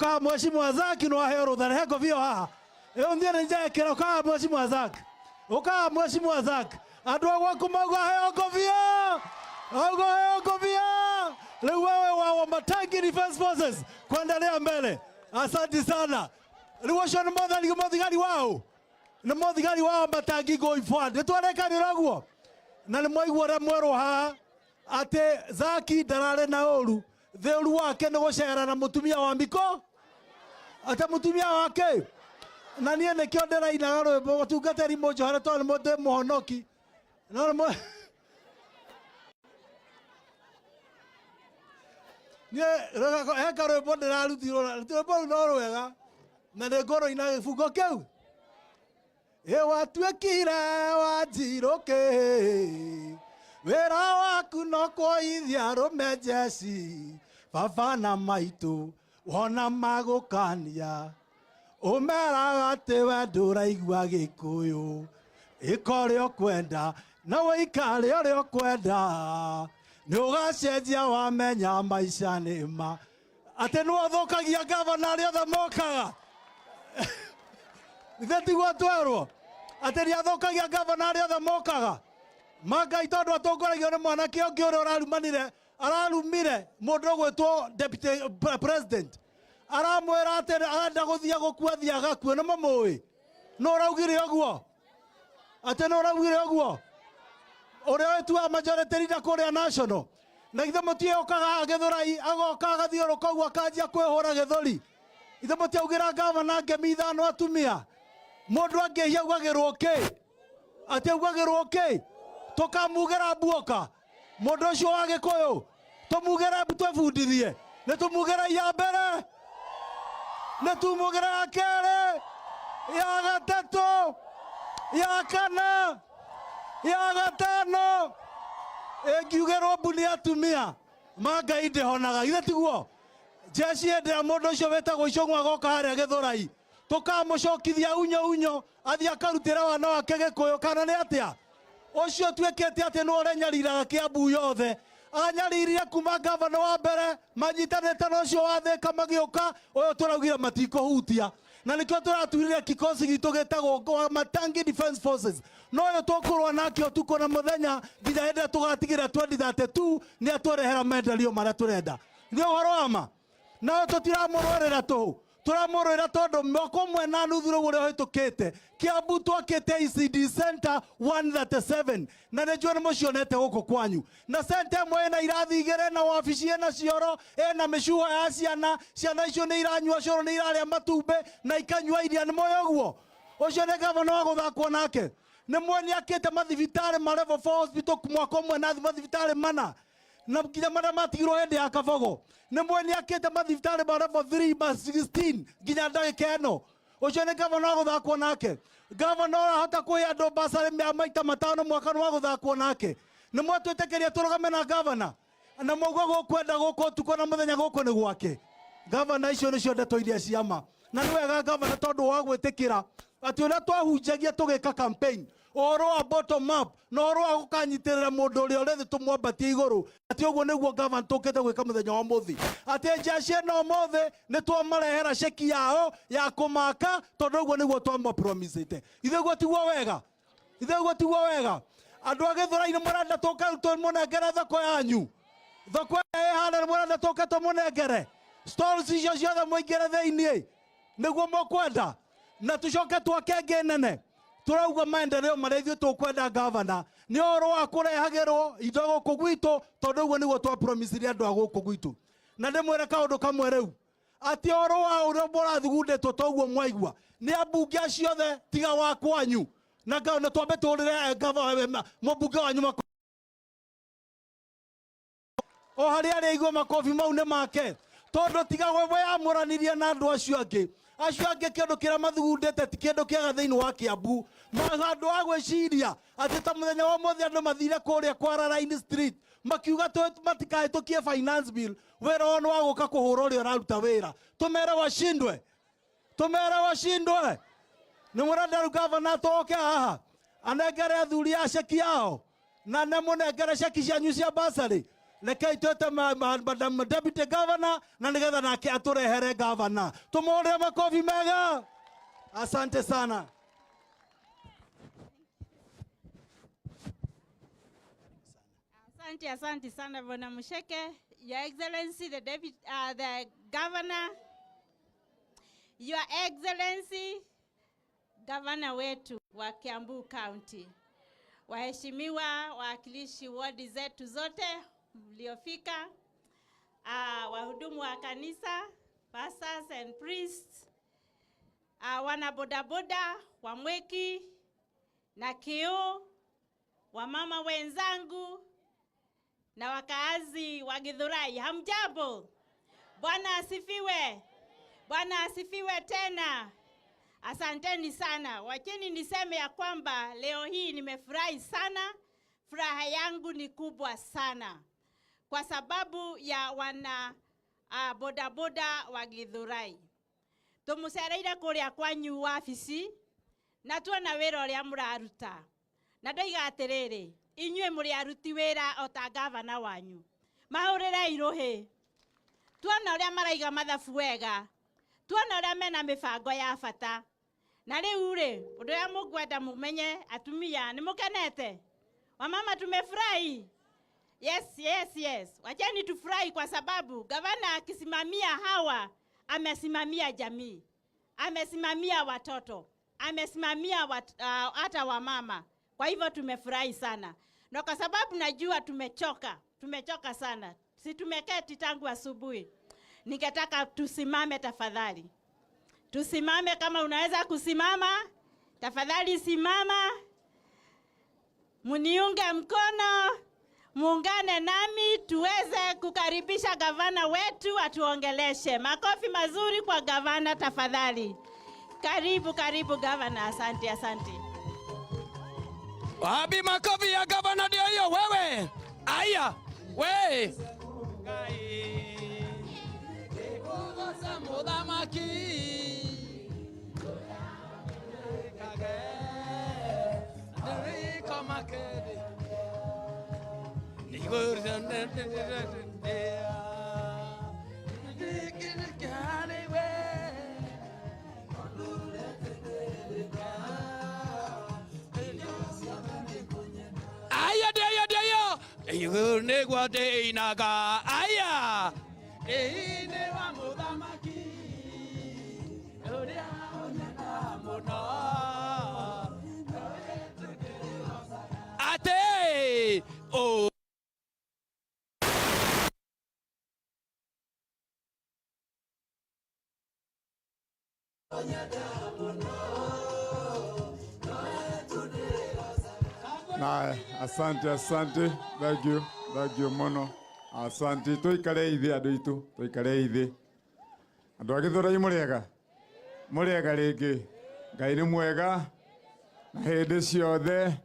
Ka mheshimiwa Zaki no aheo rũtha rehe ngobia haha. Ĩyo niĩ nĩ njekĩra ka mheshimiwa Zaki. Ũka mheshimiwa Zaki. Andũ a gwaku mauga heo ngobia. Auga heo ngobia. Rĩu wewe wa Wamatangi Defence Forces kuendelea mbele. Asante sana. Rĩu ũcio nĩ mothari mothigari wao. Nĩ mothigari wa Wamatangi going forward. Nĩ twarekanĩra ũguo. Na nĩ mwaigua ũrĩa mwerwo haha atĩ Zaki ndararĩ na ũru thĩũru wake nĩ gũcera na mũtumia wa miko atĩ mũtumia wake na niĩ nĩkĩo ndĩrainaga rwĩmbo mũtungatĩri mũnjohere tondũ nĩ ndĩ mũhonoki no nĩ mũ- niĩ he karwĩmbo ndĩrarutirwo na- rwĩmbo rũu no rwega na nĩ ngũrũina gĩbungo kĩu Ĩ watuĩkire wanjirũkĩ wĩra waku no kũithia arũme njeci baba na maitũ wona magũkania ũmeraga atĩ we ndũraigua gĩkũyũ ĩka ũrĩa ũkwenda na wĩikare ũrĩa ũkwenda nĩ ũgacenjia wamenya maica nĩ ma atĩ nĩ wathũkagia gavana arĩa othe mokaga ithe tiguo twerwo atĩ nĩ athũkagia gavana arĩa othe mokaga ma ngai tondũ atongoragio nĩ mwanake ũngĩ ũrĩa ũrarumanire ararumire mũndũ ũgwĩtwo deputy president aramwĩra atĩ arenda gũthiĩ gũkua thiĩ agakue nĩ mamũĩ nũ ũraugire ũguo atĩ nũ ũraugire ũguo ũrĩa wĩtuaga majority leader kũrĩa national na githĩ mũtiũkaga gĩthũrai agoka agathiũrũka ũguo akanjia kwĩhũra gĩthũri ithe mũtiaugĩra gavana ngemi ithano atumia mũndũ angĩhia augagĩrwo kĩ atĩ augagĩrwo kĩ tũkamugĩra mbuoka mũndũ ũcio wa gĩkũyũ tũmugĩre mbu twĩbundithie nĩ tũmugĩre ya mbere nĩ tumugĩre ya kerĩ ya gatatũ ya kana ya gatano ĩngiugĩrwo mbu nĩ atumia ma ngai ndĩhonaga githĩ tiguo jeshi hĩndĩ ĩrĩa mũndũ ũcio wĩtagwo icũng'wa agoka harĩa gĩthũrai tũkamũcokithia unyo unyo athiĩ akarutĩra wana wake gĩkũyũ kana nĩ atĩa ũcio tuĩkĩte atĩ nĩ ũrĩa Kĩambu yothe anyaririre kuma gavana wa mbere manyitanĩte na ũcio wa Thĩka magĩũka ũyũ tũraugire matikũhutia na nĩkĩo tũraturire kikosi gitũ gĩtagwo Matangi Defence Forces no ũyũ tũkũrũa nake ũtukũ na mũthenya nginya hĩndĩ ĩrĩa tũgatigĩrĩra 2032 nĩ atũrehera maendeleo marĩa tũrenda nĩ ũhoro wa ma nao tũtiramũrũĩrĩra tũhũ tũramũrũĩra tondũ mwaka ũmwe na nuthu rĩu ũrĩa ũhĩtũkĩte Kiambu twakĩte ECD center 137 na nĩ njũĩ nĩ mũcionete gũkũ kwanyu na center ĩmwe ĩna irathi igĩrĩ na wabici ĩna cioro ĩna mĩcuha ya ciana ciana icio nĩ iranyua cũrũ nĩ irarĩa matumbĩ na ikanyua iria nĩ moĩ ũguo ũcio nĩ gavana wa gũthakwo nake nĩ mwĩ nĩ akĩte mathibitarĩ ma level 4 hospital mwaka ũmwe na mathibitarĩ mana na nginya marĩa matigirwo hĩndĩ ya kabogo nĩ mwĩ nĩ akĩte mathibitarĩ ma level 3 ma 16 nginya ndagĩka ĩno ũcio nĩ gavana wa gũthakwo nake gavana ũrahota kũhe andũ basarĩ ya maita matano mwaka nĩ wa gũthakwo nake nĩ mwatwĩtĩkĩria tũrũgame na gavana na mauga gũkwenda gũkũ ũtukũ na mũthenya gũkũ nĩ gwake gavana icio nĩcio ndeto iria ciama na nĩ wega gavana tondũ wa gwĩtĩkĩra atĩ ũrĩa twahunjagia tũgĩka campaign ũhoro wa bottom up na ũhoro wa gũkanyitĩrĩra mũndũ ũrĩa ũrĩ thĩ tũmwambatie igũrũ atĩ ũguo nĩguo gavana tũkĩte gwĩka mũthenya wa mũthĩ atĩ njeci ĩno ũmũthĩ nĩ twamarehera ceki yao ya kũmaka tondũ ũguo nĩguo twamapromisĩte ithe ũguo tiguo wega ithe ũguo tiguo wega andũ a gĩthũrai nĩ mũrenda tũke tũmũnengere thoko yanyu thoko ĩrĩa ĩ harĩa nĩ mũrenda tũke tũmũnengere stalls icio ciothe mũingĩre thĩiniĩ nĩguo mũkwenda na tũcoke twake ĩngĩ nene tũrauga maendeleo marĩa ithuĩ tũkwenda gavana nĩ ũhoro wa kũrehagĩrwo indo gũkũ gwitũ tondũ ũguo nĩguo twapromisire andũ a gũkũ gwitũ na ndĩmwĩre kaũndũ kamwe rĩu atĩ ũhoro wa ũrĩa mũrathugundĩtwo toguo mwaigua nĩ ambunge acio othe tiga wa kwanyu na na twambe tũrĩre mũmbunge wanyu o harĩa arĩa igua makobi mau nĩ make tondũ tiga we weyamũranirie na andũ acio angĩ acio angĩ kĩndũ kĩrĩa mathugundĩte ti kĩndũ kĩega thĩinĩ wa Kiambu handũ ha gwĩciria atĩ ta mũthenya wa ũmũthĩ andũ mathire kũrĩa kwa Raini Street makiuga matikahĩtũkie finance bill wĩra wao nĩ wa gũka kũhũra ũrĩa ũraruta wĩra tũmere washindwe tũmere washindwe nĩ mũrenda rĩu gavana tũke haha anengere athuri a ceki yao na nĩ mũnengere ceki cianyu cia basarĩ Rekei twete madam deputy governor na nigetha nake aturehere governor. Tumuhurire makofi mega. Asante sana. Asante, asante sana Bwana Musheke. Your Excellency, the Deputy, the Governor, Your Excellency, Governor wetu wa Kiambu County, waheshimiwa wawakilishi wodi zetu zote mliofika, wahudumu wa kanisa, pastors and priests, wana bodaboda wa Mwiki na Kiu, wamama wenzangu na wakaazi wa Githurai, hamjambo? Bwana asifiwe. Bwana asifiwe tena. Asanteni sana. Wacheni niseme ya kwamba leo hii nimefurahi sana. Furaha yangu ni kubwa sana kwa sababu ya wana bodaboda wa Githurai. Tumucereire kuria kwanyu wabici na tuona wira uria muraruta. Na ndoiga atiriri, inyuĩ mũrĩ aruti wĩra o ta gavana wanyu. Mahũrĩre irũhĩ. Tuona ũrĩa maraiga mathabu wega. Tuona ũrĩa mena mĩbango ya bata. Na rĩu rĩ, ũndũ ũrĩa mũngwenda mũmenye atumia, nĩ mũkenete? Wamama tumefurahi? Yes, yes, yes. Wacheni tufurahi kwa sababu gavana akisimamia hawa, amesimamia jamii. Amesimamia watoto. Amesimamia hata wamama. Kwa hivyo tumefurahi sana. Na kwa sababu najua tumechoka, tumechoka sana. Si tumeketi tangu asubuhi. Ningetaka tusimame tafadhali. Tusimame, kama unaweza kusimama, tafadhali simama. Muniunge mkono, muungane nami tuweze kukaribisha gavana wetu atuongeleshe. Makofi mazuri kwa gavana tafadhali. Karibu, karibu gavana. Asante, asante. Wapi makofi ya gavana ndio hiyo wewe. Aya, we. Aya, ndio ndio hiyo. Nĩguo ndĩinaga. Aya. Ĩĩ wa mũthamaki ũrĩa ũnyaga mũno. Atĩ o Na asante, asante. Thank you. Thank you muno. Asante. Tuikare ithi andu itu, tuikare ithi. Andu a Githurai mũrĩega? Mũrĩega rĩngĩ. Ngai nĩ mwega na hĩndĩ ciothe.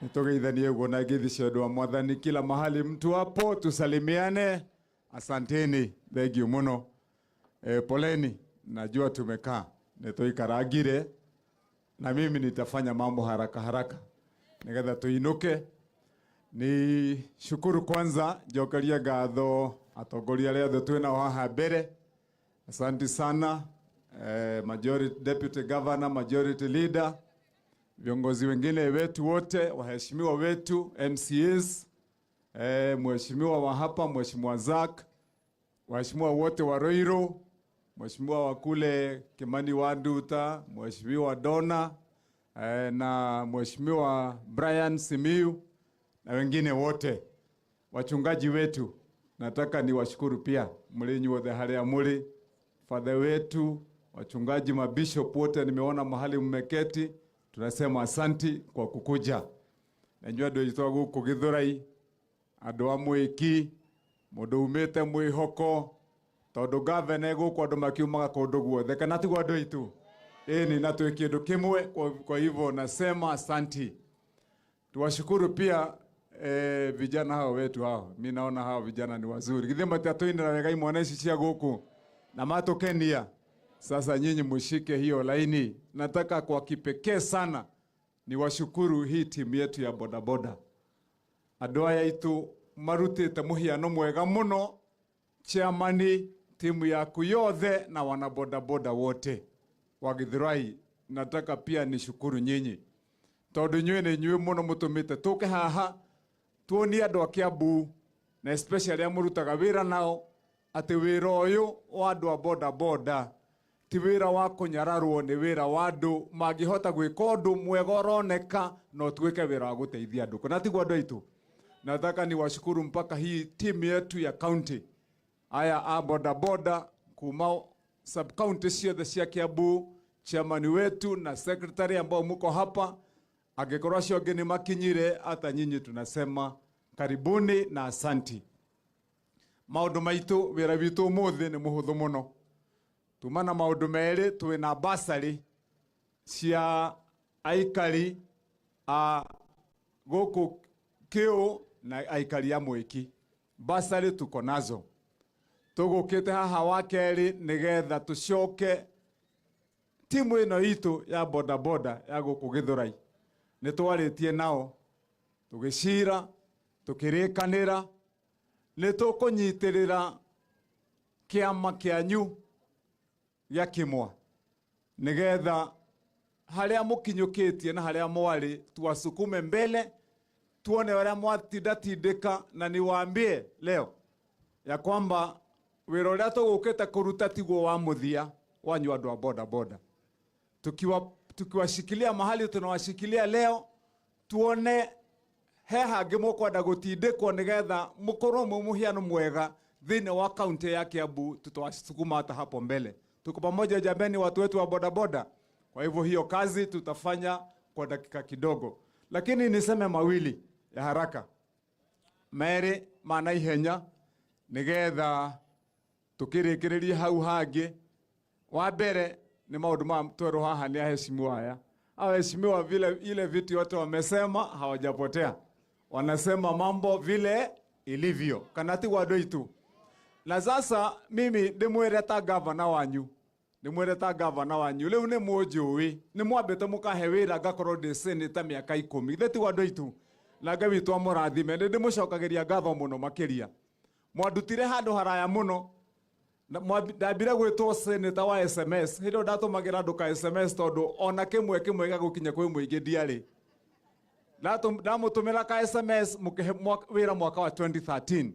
Nĩtũgeithanie ũguo na ngeithi cia ũndũ wa Mwathani kila mahali mtu hapo, tusalimiane. Asanteni. Thank you muno. Poleni, najua tumekaa. Nĩtũikarangire na mimi nitafanya mambo haraka haraka nigetha tuinuke. Ni shukuru kwanza njokerie ngatho atongoria aria othe twĩ nao haha mbere. Asante sana majority deputy governor, majority leader, viongozi wengine wetu wote, waheshimiwa wetu MCAs, mheshimiwa wa hapa, mheshimiwa Zack, waheshimiwa wote wa Ruiru, mheshimiwa wa kule Kimani wa Nduta, mheshimiwa Dona, na mheshimiwa Brian Simiyu na wengine wote wachungaji wetu. Nataka niwashukuru pia mlinyi wote haria muri, father wetu, wachungaji, mabishop wote nimeona mahali mmeketi, tunasema asanti kwa kukuja. Najua ndio itwa guku Githurai, andu a Mwiki, mundu umite mwihoko, tondu gavana guku andu makiumaga kundu guothe, kana tiguo andu aitu? Ĩni, na twĩ kĩndũ kĩmwe. Kwa hivyo nasema asanti. Tuwashukuru pia vijana hao wetu hao. Mimi naona hao vijana ni wazuri. Githĩ matiatũinĩra wega imwana ici cia gũkũ na matũkenia. Sasa nyinyi mushike hiyo laini. Nataka kwa kipekee sana niwashukuru hii timu yetu ya bodaboda. Andũ aya aitu Marutite muhiano mwega muno, chairman, timu yaku yothe na wanabodaboda wote wa Githurai. Nataka pia nishukuru nyinyi tondu inyuĩ nĩ inyuĩ mũno mũtũmĩte tũke haha tuonie andũ a Kiambu na especially arĩa mũrutaga wĩra nao atĩ wĩra ũyũ wa andũ a bodaboda ti wĩra wa kũnyararwo, nĩ wĩra wa andũ mangĩhota gwĩka ũndũ mwega ũroneka na ũtuĩke wĩra wa gũteithia andũ. Kana tiguo andũ aitũ? Nataka niwashukuru mpaka hii timu yetu ya county, aya a bodaboda kuma sub county ciothe cia Kiambu, chairman wetu na secretary ambao muko hapa, angikorwo acio angĩ nĩ makinyire, hata nyinyi tunasema karibuni na asanti. Maũndũ maitũ, wĩra witũ ũmũthĩ nĩ mũhũthũ mũno. Tuma na maũndũ merĩ, twĩna basarĩ cia aikari a gũkũ Kĩũ na aikari a Mwĩki. Basarĩ tuko nazo. Tũgũkĩte haha wa kerĩ nĩgetha tũcoke timu ĩno itũ ya bodaboda ya gũkũ Githurai. Nĩ twarĩtie nao tũgĩcira tũkĩrĩkanĩra nĩ tũkũnyitĩrĩra kĩama kĩanyu gĩa Kĩmwa nĩgetha harĩa mũkinyũkĩtie na harĩa mwarĩ tuwasukume mbele, tuone ũrĩa mwatindatindĩka, na niwaambie leo ya kwamba wĩra ũrĩa tũgũkĩte kũruta tiguo wa mũthia wanyu andũ a bodaboda. Tukiwashikilia mahali tunawashikilia leo, tuone he hangĩ mũkwenda gũtindĩkwo nĩgetha mũkorwo mwĩ mũhiano mwega thĩinĩ wa kaunti ya Kiambu, tutawasukuma hata hapo mbele. Tuko pamoja jameni, watu wetu wa bodaboda. Kwa hivyo hiyo kazi tutafanya kwa dakika kidogo, lakini niseme mawili ya haraka merĩ ma naihenya nĩgetha tukĩrĩkĩrĩrie hau hangĩ. Wa mbere nĩ maũndũ ma twerwo haha nĩ aheshimiwa aya. Aheshimiwa vile ile vitu yote wamesema hawajapotea, wanasema mambo vile ilivyo, kana ti andũ aitũ. Na sasa mimi ndĩmwĩre ta gavana wanyu, ndĩmwĩre ta gavana wanyu, rĩu nĩ mũnjũĩ, nĩ mwambĩte mũkahe wĩra ngakorwo ndĩ senator mĩaka 10, ithe ti andũ aitũ. Na Ngai witũ amũrathime, nĩ ndĩmũcokagĩria ngatho mũno makĩria. Mwandutire handũ haraya mũno. Ndambire gwĩtwo senator wa SMS, hĩndĩ ĩyo ndatũmagĩra andũ ka SMS tondũ ona kĩmwe kĩmwe gĩgũkinya kwĩ mũingĩ ndiarĩ. Ndamũtũmĩra ka SMS mũkĩhe wĩra mwaka wa 2013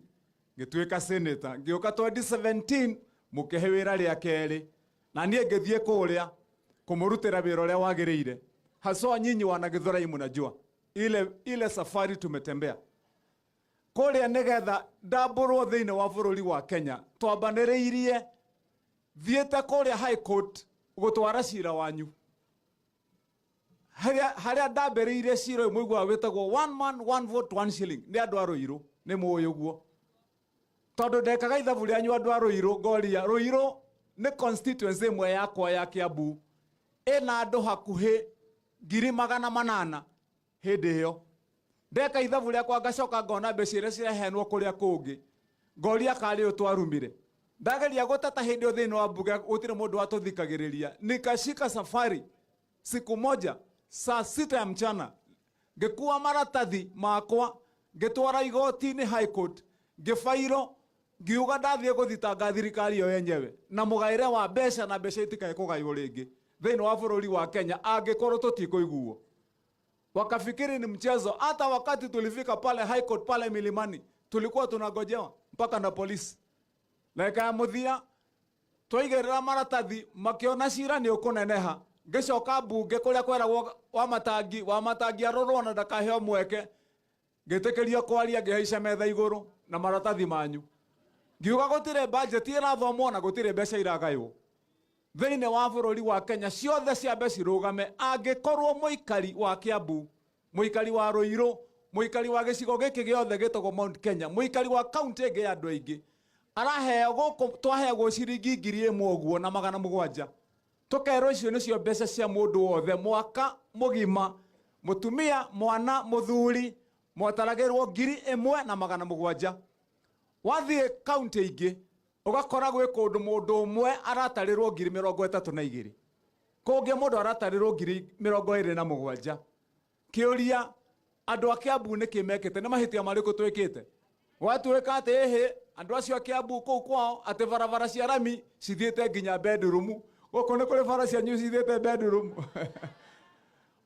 ngĩtuĩka senator, ngĩũka 2017 mũkĩhe wĩra rĩa kerĩ, na niĩ ngĩthiĩ kũrĩa kũmũrutĩra wĩra ũrĩa wagĩrĩire. Haswa nyinyi wana Githurai mnajua ile safari tumetembea kũrĩa nĩgetha ndambũrwo thĩinĩ wa bũrũri wa Kenya, twambanĩrĩirie thiĩte kũrĩa High Court gũtwara cira wanyu harĩa ndambĩrĩirie cira ũyũ mũiguaga wĩtagwo one man one vote one shilling nĩ andũ a Ruiru, nĩ mũĩ ũguo, tondũ ndekaga ithabu rĩanyu andũ a Ruiru, ngoria Ruiru nĩ constituency ĩmwe yakwa ya Kiambu ĩna andũ hakuhĩ 800,000 hĩndĩ ĩyo. Ndeka ithabu rĩakwa ngacoka ngona mbeca iria cirehenwo kũrĩa kũngĩ, ngoria karĩ ũyũ twarumire. Ndageria gũteta hĩndĩ ĩyo thĩinĩ wa mbunge gũtirĩ mũndũ watũthikagĩrĩria. Nikashika safari siku moja saa 6 ya mchana, ngĩkua maratathi makwa ngĩtwara igoti-inĩ High Court, ngĩbairwo, ngiuga ndathiĩ gũthitanga thirikari yo yenyewe na mũgaĩre wa mbeca, na mbeca itikae kũgaywo rĩngĩ thĩinĩ wa bũrũri wa Kenya angĩkorwo tũtikũiguo. Wakafikiri ni mchezo. Hata wakati tulifika pale High Court pale Milimani tulikuwa tunangojewa mpaka na polisi. Na ya mũthia twaigĩrĩra maratathi makiona cira nĩ ũkũneneha, ngĩcoka mbunge kũrĩa kweragwo wa matangi arorwo na ndakaheo mweke, ngĩtĩkĩrio kwaria, ngĩhaica metha igũrũ na maratathi manyu, ngiuga gũtirĩ budget ĩrathomwo na gũtirĩ mbeca iragaywo thĩinĩ wa bũrũri wa Kenya, ciothe ciambe cirũgame angĩkorwo mũikari wa Kiambu, mũikari wa Ruiru, mũikari wa gĩcigo gĩkĩ gĩothe gĩtagwo Mount Kenya, mũikari wa kaunti ĩngĩ ya andũ aingĩ araheo gũkũ twaheagwo ciringi 1,000 ũguo na 700, tũkerwo icio nĩcio mbeca cia mũndũ wothe mwaka mũgima, mũtumia, mwana, mũthuri, mwataragĩrwo 1,700. Wathiĩ kaunti ingĩ ũgakora gwĩ kũndũ mũndũ ũmwe aratarĩrwo 32,000, kũngĩ mũndũ aratarĩrwo 27,000. Kĩũria, andũ a Kiambu nĩkĩ mekĩte? Nĩ mahĩtia marĩkũ twĩkĩte? Gwatuĩka atĩ ĩhĩ andũ acio a Kiambu kũu kwao atĩ barabara cia rami cithiĩte nginya bedroom. Gũkũ nĩ kũrĩ bara cianyu cithiĩte bedroom.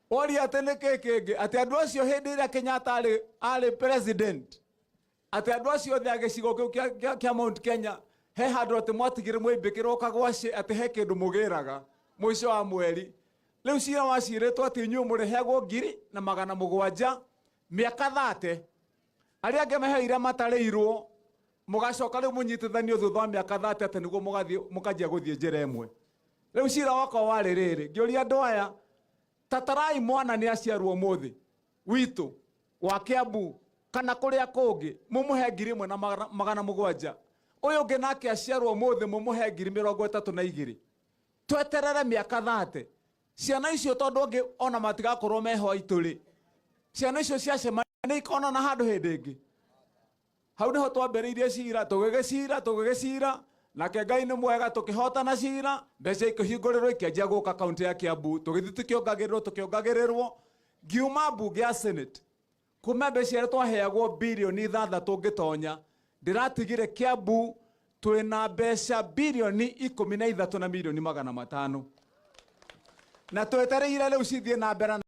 Woria atĩ nĩ kĩ kĩngĩ atĩ andũ acio hĩndĩ ĩrĩa Kenyatta arĩ arĩ president atĩ andũ acio othe a gĩcigo kĩu kĩa- kĩa kĩa Mount Kenya he handũ atĩ mwatigire mwĩmbĩkĩrwo kagwacĩ atĩ he kĩndũ mũgĩraga mũico wa mweri. Rĩu cira wacirĩtwo atĩ inyuĩ mũrĩheagwo 1700 mĩaka 30, arĩa angĩ meheo iria matarĩirwo, mũgacoka rĩu mũnyitithanio thutha wa mĩaka 30 atĩ nĩguo mũgathiĩ mũkanjia gũthiĩ njĩra ĩmwe. Rĩu cira wakwa warĩ rĩrĩ, ngĩũria andũ aya, tatarai mwana nĩ aciarwo ũmũthĩ witũ wa Kiambu kana kũrĩa kũngĩ, mũmũhe 1700, ũyũ ũngĩ nake aciarwo ũmũthĩ mũmũhe 32,000, tweterere mĩaka 30 ciana icio tondũ angĩ ona matigakorwo meho aitũ rĩ, ciana icio ciacemania nĩ ikonana handũ hĩndĩ ĩngĩ. Hau niho twambĩrĩirie cira, tũgĩgĩcira tũgĩgĩcira, nake Ngai nĩ mwega, tũkĩhotana cira, mbeca ikĩhingũrĩrwo ikĩanjia gũka kaunti ya Kiambu, tũgĩthiĩ tũkĩongagĩrĩrwo tũkĩongagĩrĩrwo, ngiuma mbunge ya Senate kuma mbeca iria twaheagwo 6 birioni ngĩtonya, ndĩratigire Kiambu twĩna mbeca 13 na milioni 500, na twetereire rĩu cithiĩ na mbere.